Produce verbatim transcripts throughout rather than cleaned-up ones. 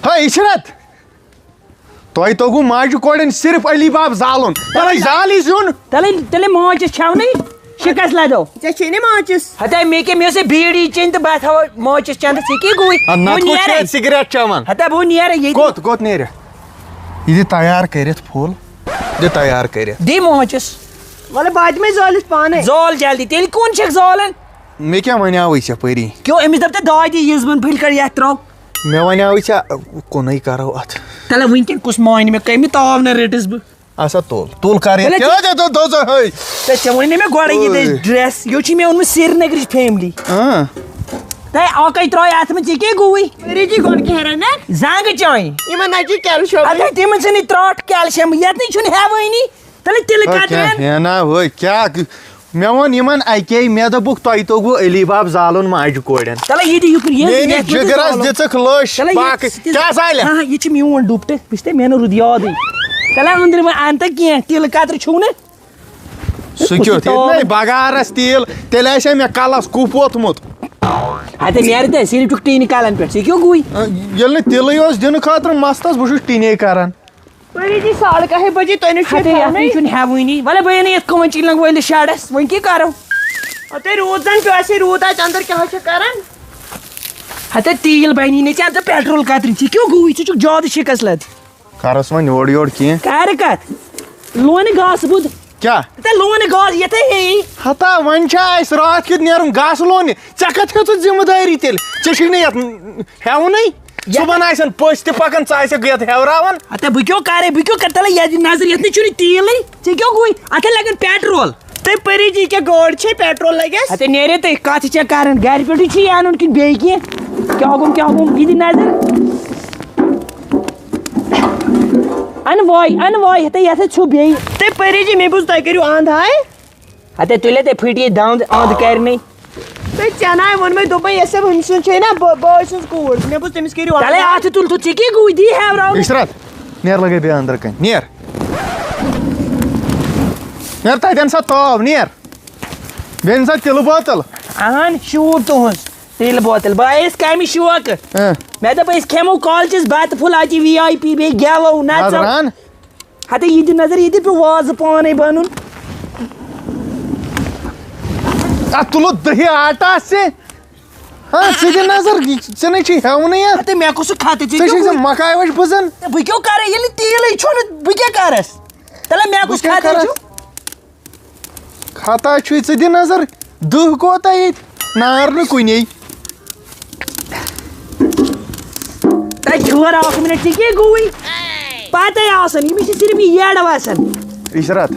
ہے عشرت، تۄہہِ توٚگوُ ماجہِ کورٮ۪ن صرف علی باب زالُن۔ تَلے زال یہِ زیُن۔ تَلے، تَلے ماچِس چھَو نہٕ شِکَس لَدو۔ ژےٚ چھے نہٕ ماچِس۔ ہَتے مےٚ کیٛاہ، مےٚ ٲسے بیٖڑی چیٚنۍ تہٕ بہٕ تھاوٕ ماچِس چٮ۪نٛدَس، یہِ کیٛاہ گوٚوُے؟ اَدٕ نَتہٕ بہٕ کوٚت چھِ نیرَے۔ اَتہِ سِگریٹ چٮ۪وان؟ ہَتے بہٕ نیرَے ییٚتہِ۔ کوٚت، کوٚت نیرِ؟ یہِ دِ تیار کٔرِتھ پھوٚل۔ دِ تیار کٔرِتھ۔ دِ ماچِس۔ وَلہٕ بہٕ دِمَے زٲلِتھ پانَے۔ زول جلدی، تیٚلہِ کون چھَکھ زولان؟ مےٚ کیٛاہ وَنیٛاوُے ژےٚ پٔری؟ کیوں أمِس دَپ تہٕ دادی یِژھ بَن پھٕلۍ کٔرۍ یَتھ ترٛاو۔ مےٚ وَنیٛاوُے ژےٚ، کُنُے کَرو اَتھ۔ تَلے وٕنکٮ۪ن کُس مانہِ مےٚ، کَمہِ تاونہٕ رٔٹٕس بہٕ؟ اَسا تُل، تُل کَر یَتھ۔ تَلے کیٛاہ ژےٚ دۄ-، دۄہ ژےٚ ہے؟ تہٕ ژےٚ ووٚنُے نہ مےٚ گۄڈَے یہِ اوے۔ ڈرٛٮ۪س، یہِ چھُ مےٚ اوٚنمُت سرینگرٕچ فیملی۔ اۭں۔ تَے اَکَے ترٛٲے اَتھ منٛز، ژےٚ کیٛاہ گوٚوُے؟ ؤری جی گۄڈٕ کیٛاہ رَنان؟ زنٛگہٕ چٲنۍ۔ یِمَن نہ چھِ کیلشیم۔ اَدٕ تِمَن چھِنہٕ ترٛاٹھ کیلشیم، یَتھ نٕے چھُنہٕ ہٮ۪وٲنی۔ تَلے تِلہٕ تۄہہِ کَترِ کیٛاہ اَن۔ ہینا وٲے؟ کیٛاہ؟ مےٚ ووٚن یِمَن اَکے، مےٚ دوٚپُکھ، "تۄہہِ توٚگوُ علی باب زالُن ماجہِ کورٮ۪ن۔" تَلے یہِ دِ یُکُن، یہِ، میٛٲنِس یَتھ منٛز تہِ جِگرَس زالُن۔ دِژٕکھ لٔش، تَلے یہِ باقٕے سُہ تہِ کیٛاہ زالہِ؟ ہاں، ہاں، یہِ چھِ میون ڈُپٹہٕ، وٕچھ تہٕ مےٚ نہٕ رُد یادٕے۔ تَلے أنٛدرٕ وۄنۍ اَن تہٕ کینٛہہ، تِلہٕ کَترِ چھُو نہٕ؟ سُہ کُس کیُتھ؟ یہِ تاو؟ ییٚتہِ نَے بَغارَس تیٖل، تیٚلہِ آسہِ ہا مےٚ کَلَس کُپھ ووٚتھمُت۔ ہَتے نیرِ تہٕ صرف چھُکھ ٹیٖنہِ کَلَن پٮ۪ٹھ، ژےٚ کیٛاہ گوٚوُے؟ ییٚلہِ نہٕ تِلٕے اوس دِنہٕ خٲطرٕ مَستَس، بہٕ چھُس ٹیٖنے کَران۔ پٔری جی، ساڑٕ کاہے بجے تۄہہِ نِش چھُ ہتے، یتھ تھاونَے۔ نٕے چھُنہٕ ہٮ۪وٲنی۔ وَلہٕ بہٕ یِنہٕ یِتھ کٔنۍ وۄنۍ چیٖلنٛگ وٲلِس شَڈَس، وۄنۍ کیٛاہ کَرو؟ ہتے روٗد زَن پیوٚو اَسہِ، روٗد اَتہِ اَندَر کیٛاہ چھِ کَران؟ ہتے تیٖل بَنی نہٕ ژےٚ، ژٕ پیٹرول کَترِ ژےٚ کیٛاہ گوٚوُے؟ ژٕ چھُکھ زیادٕ شِکَس لَد۔ کَرَس وۄنۍ اورٕ یورٕ کینٛہہ۔ کَرٕ کَتھ؟ لونہٕ گاسہٕ بوٚد۔ کیٛاہ؟ تہ لون گاس یتھے ہے۔ ہتا وۄنۍ چھا اَسہِ راتھ کیُتھ نیرُن گاسہٕ لونہِ؟ ژےٚ کتھ ہیژٕتھ ذمہٕ دٲری تیٚلہِ؟ ژےٚ چھُے نہٕ یتھ ہٮ۪ونٕے۔ یتھ صُبحن آسن پٔژھۍ تہِ پکان، ژٕ آسکھ یتھ ہیوراوان۔ ہتا بہٕ کیٛاہ کرے، بہٕ کیٛاہ کرٕ؟ تلہ یتھ دِ نظر، یتھ نہٕ چھُنہٕ تیٖلٕے۔ ژےٚ کیٛاہ گوٚوُے؟ اتھ ہے لگان پیٹرول۔ تُہۍ پٔری جی کیٛاہ گٲڑۍ چھے پیٹرول لگٮ۪س؟ ہتے نیرے تُہۍ کتھ چھےٚ کران؟ گرِ پٮ۪ٹھٕے چھُ یہِ انُن کِنہٕ بیٚیہِ کینٛہہ؟ کیٛاہ گوٚم، کیٛاہ گوٚم؟ یہِ دِ نظر۔ ان وای، ان وای، ہتے یتھ ہے چھُ بیٚیہِ۔ تُہۍ پٔری جی، مےٚ بوٗز تُہۍ کٔرِو اند ہاے۔ ہتے تُلے تے پھٹی دند اند کرنی۔ تُہۍ چناے ووٚنمَے، دوٚپمَے، یۄس سا ہُمۍ سٕنٛز چھے نا، بٲ-، بٲے سٕنٛز کوٗر۔ مےٚ بوٗز تٔمِس کٔرِو تلے اَتھ۔ اَتھ تُل تہٕ ژٕ کیٛاہ گوٚوُے؟ دی ہیوراونہٕ۔ عشرت، نیر لگے بیٚیہِ اندر کَنہِ، نیر۔ نیر تَتٮ۪ن سا تاو، نیر۔ بیٚیہِ أنۍ سا تِلہٕ بوتل۔ اہن، شوٗب تُہٕنٛز تِلہٕ بوتل۔ بہٕ آیس کَمہِ شوقہٕ؟ ہاں۔ مےٚ دوٚپ، أسۍ کھٮ۪مو کالچس بتہٕ پھوٚل، اَتہِ وی آی پی، بیٚیہِ گٮ۪وو، نَژو۔ نظران۔ ہتے یہِ دِ نظر، یہِ دِ پیوٚو وازٕ پانے بنُن۔ اتھ تُلُتھ دٔہہِ آٹا سے۔ ہاں، ژٕ دِ نظر، ژےٚ نے چھُے ہٮ۪ونٕے اتھ۔ ہتے مےٚ کُس خطہٕ ژےٚ ژےٚ چھُے کیٛاہ زن گوٚو؟ مکاے وش بُزن۔ بہٕ کیٛاہ کرٕ ییٚلہِ تیٖلٕے چھُنہٕ، بہٕ کیٛاہ کرس؟ تلے مےٚ بہٕ کُس کیٛاہ خطہٕ کرس؟ چھُ؟ خطا چھُے، ژٕ دِ نظر، دٕہ کوتاہ ییٚتہِ؟ نار نہٕ کُنے۔ تَتہِ چھُ ہورٕ اکھ منٹ، ژےٚ کیٛاہ گوٚوُے؟ پَتَے آسان، ییٚمِس چھِ صرف یہِ یَڈ وَسان۔ عشرت،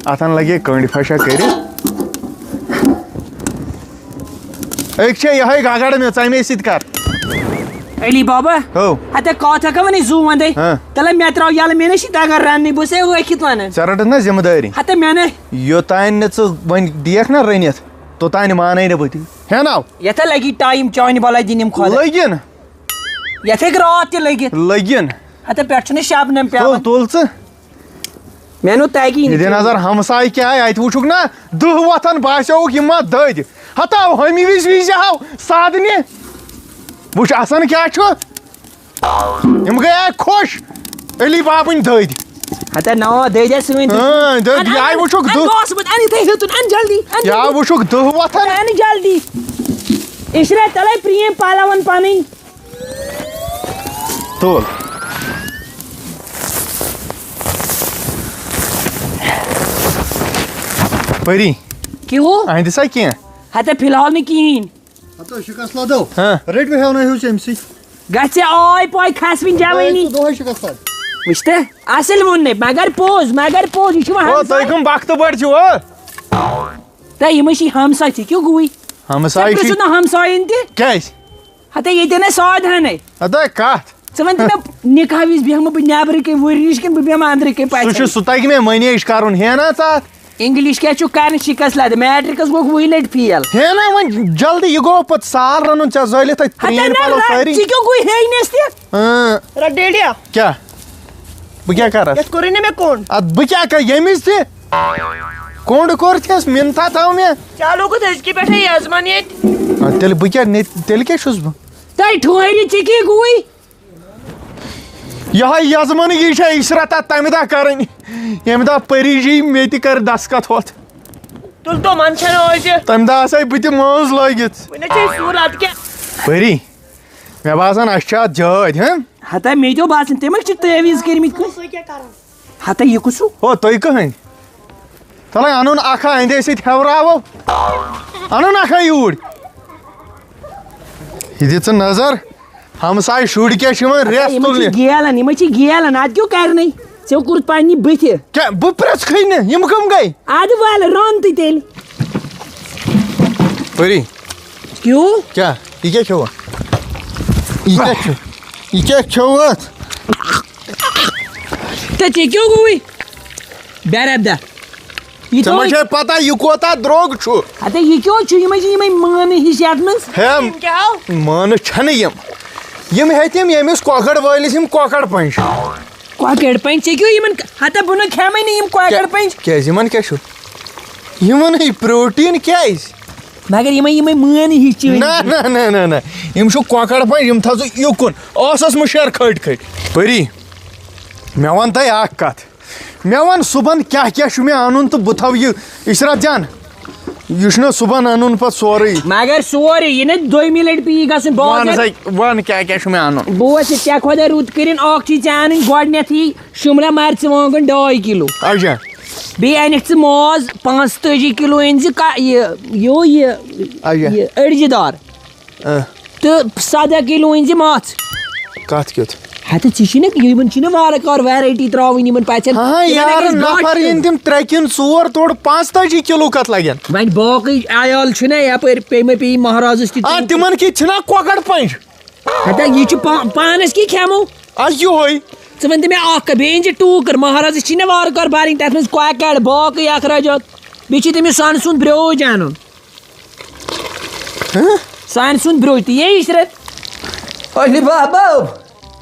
اَتھَن لَگے کٔنٛڈۍ پھَشا کٔرِتھ۔ أکۍ چھےٚ یِہوٚے گگڑ مےٚ، ژَمے سۭتۍ کَر۔ علی بابا۔ ہو۔ ہتے کتھ ہٮ۪کا ونے زُو وندے۔ ہاں۔ تلے مےٚ تراو یلہٕ، مےٚ نہ چھِ تگان رننٕے، بہٕ چھُسے ٲکھِتھ ونان۔ ژےٚ رٔٹٕتھ نہ ذمہٕ دٲری؟ ہتے مےٚ نہ۔ یوٚتانۍ نہٕ ژٕ وۄنۍ دِیَکھ نہ رٔنِتھ، توٚتانۍ مانَے نہٕ بہٕ تہِ۔ ہٮ۪ناو۔ یتھ ہا لگی ٹایم چانہِ بلایہِ دِنِم خۄدا۔ لٔگِن۔ یتھ ہیٚکہِ راتھ تہِ لٔگِتھ۔ لٔگِن۔ ہتے پٮ۪ٹھ چھُنہٕ شبنم تُل، پٮ۪وان۔ تُل ژٕ۔ مےٚ نہٕ تَگی نہٕ یہِ دِ کِہیٖنۍ۔ نظر ہمساے کیٛاہ، اَتہِ وٕچھُکھ نا دٕہ وۄتھان، باسیوُکھ یِم ما دٔدۍ۔ ہتا ہُمہِ وِزِ وِزِ ہاو سادنہِ۔ وٕچھ آسان کیٛاہ چھُ۔ یِم گٔیے خۄش۔ علی بابٕنۍ دٔدۍ۔ ہتا ناو دٔدۍ ٲسۍ سٲنۍ دٔدۍ۔ اۭں، دٔدۍ۔ اَن، یہِ آے اَن، وٕچھُکھ اَن دٕہ۔ گاسہٕ بوٚد، اَن یِتھَے ہیوٚتُن، اَن جلدی، اَن یا جلدی۔ وٕچھُکھ دٕہ وۄتھان۔ اَن جلدی۔ عشرت، تَلَے پرٛیم پَلوَن پَنٕنۍ۔ تُل۔ پٔری۔ کیٛاہ ہو؟ اَہَنٛدِ سا کینٛہہ؟ ہتے فی الحال نہٕ کِہیٖنۍ۔ ہتو شِکس لدو۔ ہاں۔ رٔٹۍ وۄنۍ ہیونٲے ہیوٚچھ أمۍ سٕے۔ گژھِ آے پاے کھس وٕنۍ جوٲنی۔ ژٕ دۄہے شِکس لد۔ وٕچھ تہٕ، اَصٕل ووٚن نے، مگر پوٚز، مگر پوٚز، یہِ چھُ وۄنۍ او، تُہۍ ہمساے۔ کٕم بختہٕ پٲٹھۍ چھِو، ہو؟ تہٕ یِمَے چھِ ہمساے، ژےٚ کیٛاہ گوٚوُے؟ ہمساے ژےٚ چھِ پرٛژھُتھ نہٕ ہمساین تہِ؟ کیٛازِ؟ ہتے ییٚتٮ۪ن اَسہِ سادٕ ہنٕے۔ ہتے کتھ؟ ژٕ وَن تہٕ مےٚ، نکاح وِزِ بیٚہمہٕ بہٕ نٮ۪برٕ کَنۍ ؤرۍ نِش کِنہٕ بہٕ بیٚہمہٕ أنٛدرٕ کَنۍ سُہ پَژھٮ۪ن؟ چھُ، سُہ تَگہِ مےٚ manage کَرُن، ہے نا ژٕ اَتھ؟ English کیٛاہ چھُکھ کَران شِکَس لَدِ؟ میٹرکَس گوٚکھ وُہہِ لَٹہِ فیل۔ ہے نا، وۄنۍ جلدی، یہِ گوٚو پَتہٕ سال رَنُن، ژےٚ زٲلِتھ اَتہِ ہَتَے پرٛٲنۍ نہ پَلو رَٹ، سٲری۔ ژٕ کیٛاہ گوٚو ہیٚینَس تہِ؟ اۭں۔ رَٹ ڈیڈیا۔ کیٛاہ؟ بہٕ کیٛاہ کَرَس؟ یَتھ کوٚرُے نہ مےٚ کوٚن۔ اَدٕ بہٕ کیٛاہ کَرٕ ییٚمِس تہِ؟ کوٚنٛڈ کوٚر تھَس، مِنتھا تھاو مےٚ۔ چالو گوٚو أزکہِ پٮ۪ٹھَے یَزمان ییٚتہِ۔ اَدٕ تیٚلہِ بہٕ کیٛاہ، نے-، تیٚلہِ کیٛاہ چھُس بہٕ؟ تۄہہِ ٹھوہرِ ژےٚ کیٛاہ گوٚوُے؟ یِہوٚے یزمَن، یہِ چھےٚ عشرت اَتھ تَمہِ دۄہ کَرٕنۍ، ییٚمہِ دۄہ پٔری جی مےٚ تہِ کَرِ دستخط ہۄتھ۔ تُل تو، من چھَنہٕ آز۔ تَمہِ دۄہ آسَے بہٕ تہِ مٲنٛز لٲگِتھ۔ وۄنۍ چھے سُل، اَدٕ کیٛاہ؟ پٔری، مےٚ باسان، اَسہِ چھِ اَتھ جٲدۍ، ہہ؟ ہتا مےٚ تہِ اوس باسان، تٔمۍ چھِ تعویٖذ کٔرمٕتۍ کُس۔ ہتا یہِ کُس ہیوٗ؟ ہو، تُہۍ کٕہٕنۍ؟ تَلَے اَنُن اَکھا، اَندے سۭتۍ ہٮ۪وراوو۔ اَنُن اَکھا یوٗرۍ۔ یہِ دِ ژٕ نظر۔ ہمسایہِ شُرۍ کیٛاہ چھِ یِوان ریس یِمن چھِ تُلنہِ؟ گیلن، یِمن چھِ گیلن، اتھ کیٛاہ کرنٕے؟ ژےٚ کوٚرُتھ پننہِ بٕتھِ۔ کیٛاہ؟ بہٕ پرٛژھکھٕے نہٕ، یِم کٕم گٔے؟ ادٕ ول، رَن تہٕ تیٚلہِ۔ پٔری۔ کیٛاہ؟ کیٛاہ؟ یہِ کیٛاہ کھیوٚو؟ یہِ کیٛاہ کھیوٚو؟ یہِ کیٛاہ کھیوٚو اتھ؟ تہٕ ژےٚ کیٛاہ گوٚوُے؟ بے ربدہ۔ یہِ ژےٚ ما تھوٚو چھے پتہ یہِ کوٗتاہ درٛوگ چھُ؟ ہتے یہِ کیٛاہ چھُ؟ یِمے چھِ یِمے مٲنہٕ ہِش یتھ منٛز۔ ہے، یِم کیٛاہ ہاو؟ مٲنہٕ چھَنہٕ یِم۔ یِم ہیٚتۍ أمۍ ییٚمِس کۄکر وٲلِس یِم کۄکر پنٛج۔ کۄکر پنٛج؟ ژےٚ کیٛاہ یِمن؟ ہتا بہٕ نہٕ کھٮ۪مے نہٕ یِم کۄکر پنٛج۔ کیٛازِ؟ یِمن کیٛاہ چھُ؟ یِمن ہے پروٹین کیٛازِ؟ مگر یِمے، یِمے مٲنہٕ ہِش چھِ نہ، وٕنہِ۔ نہ، نہ، نہ، نہ۔ یِم چھِ کۄکر پنٛج، یِم تھاو ژٕ یُکُن۔ ٲسَس مُشیر کھٔٹۍ کھٔٹۍ۔ پٔری، مےٚ وَن تۄہہِ اَکھ کَتھ۔ مےٚ وَن صُبحن کیٛاہ کیٛاہ چھُ مےٚ اَنُن تہٕ بہٕ تھاوٕ یہِ عشرت جان۔ یہِ چھُنہ صُبحن اَنُن پَتہٕ سورُے۔ مگر سورُے، یہِ نہ دوٚیمہِ لَٹہِ پیٚیہِ گژھُن۔ بہٕ وَن وَنہٕ سا، وَن کیٛاہ کیٛاہ چھُ مےٚ اَنُن۔ بہٕ وَنہٕ ژےٚ، ژےٚ خۄدا رُت کٔرِن، اَکھ چھُے ژےٚ اَنٕنۍ گۄڈٕنٮ۪تھٕے شُملا مرژٕوانٛگُن ڈاے کِلوٗ۔ اچھا۔ بیٚیہِ اَنَکھ ژٕ ماز پانٛژتٲجی کِلوٗ أنۍ زِ کا-، یہِ، یو یہِ، اچھا۔ یہِ أڑجہِ دار۔ اۭں۔ تہٕ سَداہ کِلوٗ أنۍ زِ مَژھ۔ کَتھ کیُتھ؟ ہَتہٕ ژےٚ چھُے نہ، یِمَن چھُے نہ وارٕ کارٕ variety ترٛاوٕنۍ یِمَن پَژھٮ۪ن۔ ہاں، یِمَن نہ یارٕ گژھِ گاٹھ نفر یُن۔ یِن تِم ترٛےٚ کِنہٕ ژور، تورٕ پانٛژتٲجی کِلوٗ کَتھ لَگن؟ وۄنۍ باقٕے عیال چھُنہ یَپٲرۍ، پیٚیہِ مہ پیٚیہِ مہرازَس تہِ آ، تِم۔ تِمَن کِتھ چھِنہ کۄکَر پنٛج؟ ہَتہ یہِ چھُ پا-، پانَس کی کھٮ۪مو؟ آ، یِہوٚے۔ ژٕ وَن تہٕ مےٚ اَکھ کَتھ، بیٚیہِ أنۍ زِ ٹوٗکٕر، مہرازَس چھِی نہ وارٕ کارٕ بَرٕنۍ، تَتھ منٛز کۄکَر، باقٕے اخراجات۔ بیٚیہِ چھِ تٔمِس سۄنہٕ سُنٛد برٛوج اَنُن۔ ہہ؟ سانہِ سُنٛد برٛوج تہِ یی عشرت۔ علی بابا۔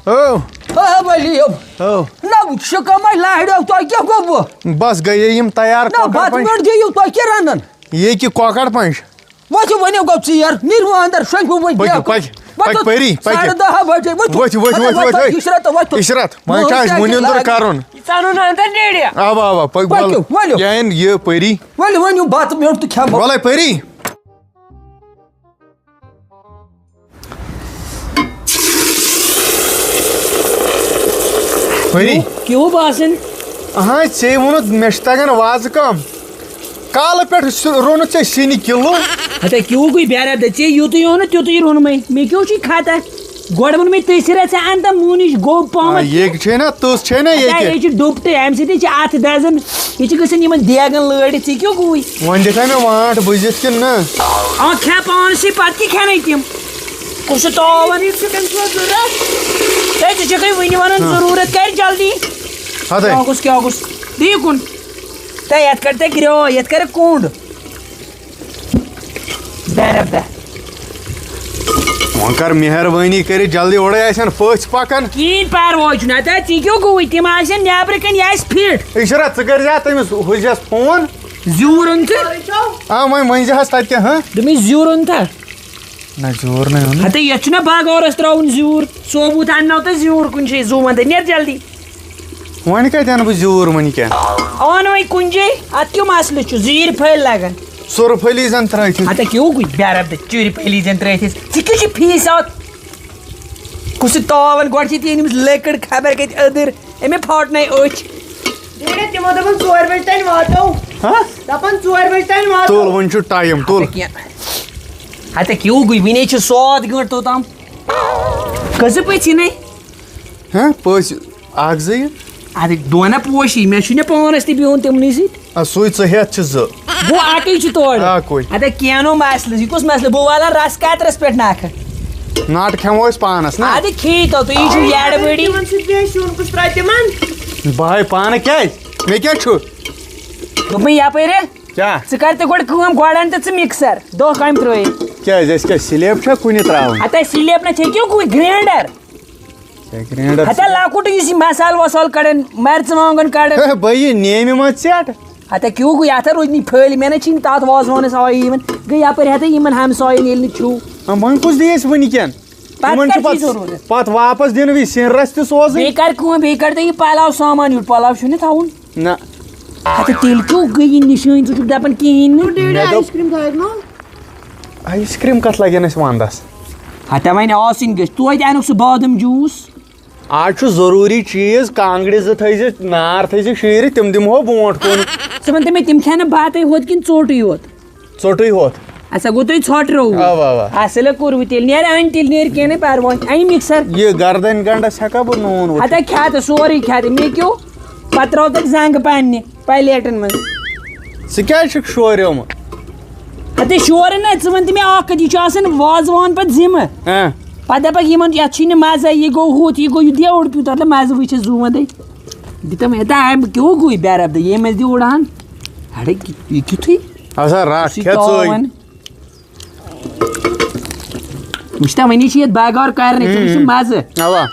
او۔ آ، ؤلِو۔ او۔ نہ، شُکم ہے لارِ، تۄہہِ کیٛاہ گوٚوٕ؟ بس گٔیے یِم تیار نہ، کۄکر بتہٕ پنٛج۔ مِیوٚنٛڈ دِیِو، تۄہہِ کیٛاہ رَنَن؟ یہِ کہِ کۄکر پنٛج؟ ؤتھِو، وۄنۍ گوٚو ژیر، نیٖرِو اَندر، شۄنٛگِو وۄنۍ پٔکِو، بیٚہہ۔ پٔکِو، پٔکِو، پٔرِو۔ پٔرِو، پٔرِو، پٔرِو۔ ساڑٕ دَہ بجے، ؤتھِو۔ ؤتھِو، ؤتھِو، اَدٕ ؤتھِو، ؤتھِو، ؤتھِو۔ عشرت، ؤتھِو۔ عشرت، وۄنۍ چھُ اَسہِ وُنہِ أنٛدرٕ کَرُن۔ یہِ ژَنُن اَندر نیرِ۔ اَوا، اَوا، پٔکِو، پٔکِو، وَلہٕ۔ ؤلِو۔ یہِ اَنہِ یہِ پٔری۔ ؤلِو، ؤنِو بَتہٕ مِیوٚنٛڈ تہٕ کھٮ۪مو۔ وَلَے پٔری۔ پٔری۔ کیٛاہ باسان؟ اہاں، ژےٚ ووٚنُتھ مےٚ چھُ تَگان وازٕ کٲم۔ کالہٕ پٮ۪ٹھ سُہ روٚنُتھ ژےٚ سِنہِ کِلوٗ۔ ہتے کیٛاہ گوٚو بے ربدہ؟ ژےٚ یوٗتُے اوٚنُتھ، تیُتُے روٚنمَے۔ مےٚ کیٛاہ چھُے خطا؟ گۄڈٕ ووٚن مےٚ تٔتھۍ رَژھِ اَن تہٕ مُنِش گوٚو پہمَتھ۔ آ، ییٚکہِ چھے نا، تٔژ چھے نا ہتا ییٚکہِ؟ یہِ چھِ ڈُپٹہٕ، اَمہِ سۭتۍ چھِ اَتھٕ دَزان۔ یہِ چھِ گژھان یِمَن دیگَن لٲرِتھ۔ ژےٚ کیٛاہ گوٚوُے؟ وۄنۍ دِکھا مےٚ وانٛٹھ بُزِتھ کِنہٕ نہ؟ آ، کھےٚ پانسٕے، پتہٕ کیٛاہ کھٮ۪نَے تِم؟ کُس چھُ تاوَن؟ یہِ چھُ تٔمۍ سُنٛد ضروٗرت۔ ہے، ژٕ چھَکھٕے وٕنہِ وَنان ہاں۔ ضروٗرت، کَر جلدی۔ ہَتَے۔ کیٛاہ گوٚژھ، کیٛاہ گوٚژھ؟ دِ یہِ کُن۔ تہٕ یَتھ کَر تہٕ گرٛو، یَتھ کَر کوٚنٛڈ۔ بے ربدہ۔ وۄنۍ کر مہربٲنی کٔرِتھ جلدی، اورَے آسن پٔژھۍ پکان۔ کِہیٖنۍ پرواے چھُنہٕ، ہَتہ ژےٚ کیٛاہ گوٚوُے؟ تِم آسن نٮ۪برٕ کَنۍ، یہِ آسہِ فِٹ۔ عشرت، ژٕ کٔرۍ زِ ہا تٔمِس حُجرس فون۔ زیوٗر اوٚن ژٕ؟ آ، وۄنۍ ؤنۍ زِ ہَس تَتہِ کیٛاہ، ہاں؟ دوٚپمَے زیوٗر اوٚن تھا؟ نہ، زیوٗر نَے اوٚن نہٕ۔ ہَتہٕ یَتھ چھُنہ باغ اورَس ترٛاوُن زیوٗر؟ ثوبوٗت اَنناو تہٕ زیوٗر کُنہِ جایہِ، زُو وَندَے، نیر جلدی۔ وۄنۍ کَتہِ اَنہٕ بہٕ زیوٗر وٕنہِ کیٛاہ؟ اَن وۄنۍ کُنہِ جایہِ، اَتھ کیٛاہ مسلہٕ چھُ؟ زیٖرۍ پھٔلۍ لَگَن۔ سُرٕ پھٔلی زَن ترٛٲوِتھ۔ ہَتہ کیٛاہ گوٚو؟ بے ربدٕ، چُرِ پھٔلی زَن ترٛٲوِتھ۔ ژٕ کیٛاہ چھُکھ فیٖس اَتھ؟ کُس یہِ تاوَن گۄڈٕ چھِ ژےٚ أنمٕژ لٔکٕر خبر کَتہِ أدٕر، أمۍ پھاٹنَے أچھ۔ ڈیڈی، تِمو دوٚپُن ژورِ بجہِ تانۍ واتو۔ ہہ؟ دَپان ژورِ بجہِ تانۍ واتو۔ تُل، وۄنۍ چھُ ٹایم، تُل۔ ہَتہ کینٛہہ۔ ہَتہ کیٛاہ گوٚو؟ وٕنے چھِ سَتھ گٲنٛٹہٕ توٚتام۔ کٔژٕ پٔژھۍ یِنَے؟ ہہ، پٔژھۍ اَکھ زٕ یِن۔ اَدٕ دۄن ہا پوشی، مےٚ چھُنہٕ پانَس تہِ بِہُن تِمنٕے سۭتۍ۔ آ، سُے ژٕ ہٮ۪تھ چھِ زٕ۔ گوٚو اَکٕے چھُ تورٕ۔ اَکُے۔ اَدٕ کینٛہہ نہٕ مسلہٕ، یہِ کُس مسلہٕ؟ بہٕ والان رَس کَترَس پٮ۪ٹھ نَکھٕ۔ نَٹہٕ کھٮ۪مو أسۍ پانَس، نہ؟ اَدٕ کھیٚیہِ تو تُہۍ، یہِ چھُ یَڈٕ بٔڑی۔ تِمَن سۭتۍ بیٚیہِ سیُن کُس ترٛایہِ تِمَن؟ بہٕ ہاے پانہٕ کیٛازِ؟ مےٚ کیٛاہ چھُ؟ دوٚپمَے یَپٲرۍ۔ کیٛاہ؟ ژٕ کَر تہٕ گۄڈٕ کٲم، گۄڈٕ اَن تہٕ ژٕ مِکسَر، دۄہ کامہِ ترٛٲیِتھ۔ کیٛازِ، اَسہِ کیٛاہ سِلیب چھا کُنہِ ترٛاوٕنۍ؟ ہَتہ سِلیب نہ چھے کیوں کُنہِ، گرٛینڈَر۔ ہے، گرینڈر۔ ہتا لۄکُٹ یُس یہِ مسالہٕ وسالہٕ کڑان، مرژٕوانٛگن کڑان۔ ہے، بہٕ یہِ نیمہِ منٛز ژیٹ۔ ہتا کیٛاہ گوٚو؟ یتھ ہا روٗدۍ نہٕ پھٔلۍ، مےٚ نہ چھِنہٕ تتھ وازوانس آیی یِوان۔ گٔے یپٲرۍ ہتا یِمن ہمساین ییٚلہِ نہٕ چھُو۔ آ، وۄنۍ کُس دِیہِ اَسہِ وٕنہِ کٮ۪ن؟ پَتہٕ تِمن چھُ کَتہِ چھُے پَتہٕ ضروٗرت؟ پَتہٕ واپس دِنہٕ وِزِ سِنۍ رَژھ تہِ سوزٕنۍ۔ بیٚیہِ کَر کٲم، بیٚیہِ کَر تہٕ یہِ پَلاو سامان یوٗرۍ، پَلاو چھُنہٕ تھاوُن۔ نہ۔ ہَتہٕ تیٚلہِ کیٛاہ گٔے یہِ نِشٲنۍ؟ ژٕ چھُکھ دَپان کِہیٖنۍ نہٕ۔ ڈیڈی، مےٚ دوٚپ، آیِس کرٛیٖم تھٲیِکھ نا؟ آیِس کرٛیٖم کَتھ لَگن اَسہِ وَندَس؟ ہَتہ وۄنۍ آسٕنۍ گٔژھ، توتہِ اَنُکھ سُہ بادام جوٗس۔ آز چھُ ضروٗری چیٖز، کانٛگڑِ زٕ تھٲیزِ، نار تھٲیزِ شیٖرِتھ، تِم دِمہو برونٛٹھ کُن۔ ژٕ وَن تہٕ مےٚ، تِم کھٮ۪نہٕ بَتَے ہوت کِنہٕ ژوٚٹٕے یوت؟ ژوٚٹٕے ہوت۔ اَسا گوٚو تۄہہِ ژھۄٹھ روٚووٕ۔ اَوا، اَوا۔ اَصٕل ہے کوٚروٕ تیٚلہِ، نیرِ اَنہِ تیٚلہِ نیرِ کینٛہہ نہٕ پَرواے، اَنہِ مِکسَر۔ یہِ گردَنۍ گنٛڈَس ہٮ۪کا بہٕ نوٗن وُچھِتھ؟ ہَتہ کھٮ۪تہٕ سورُے کھٮ۪تہٕ، مےٚ کیٛو پَتہٕ ترٛاو تَتھ زنٛگہٕ پنٛنہِ پَلیٹَن منٛز۔ ژٕ کیٛازِ چھُکھ شورِیومُت؟ ہَتہٕ شورٕ نہ، ژٕ وَن تہٕ مےٚ اَکھ کَتھ، یہِ چھُ آسان وازوان پَتہٕ ذِمہٕ۔ ہاں۔ پَتہٕ دَپَکھ یِمَن، یَتھ چھُے نہٕ مَزَے، یہِ گوٚو ہُتھ، یہِ گوٚو یہِ دیوٚڑ پیوٗت، اَتھ نہٕ مَزٕ وٕچھِتھ زُوَندَے۔ دِتم ہے، تہٕ اَمہِ کیٛو گوٚو یہِ بے ربطہٕ؟ ییٚمۍ ٲسۍ دِوان۔ اَڑے، یہِ کیُتھُے؟ اَسا رَٹھ، سُہ کھےٚ ژٕے۔ تاوَن۔ وٕچھتا، وۄنۍ چھِ یَتھ بغٲر کَرنٕے، ژٕ وٕچھ سُہ مَزٕ۔ اَوا۔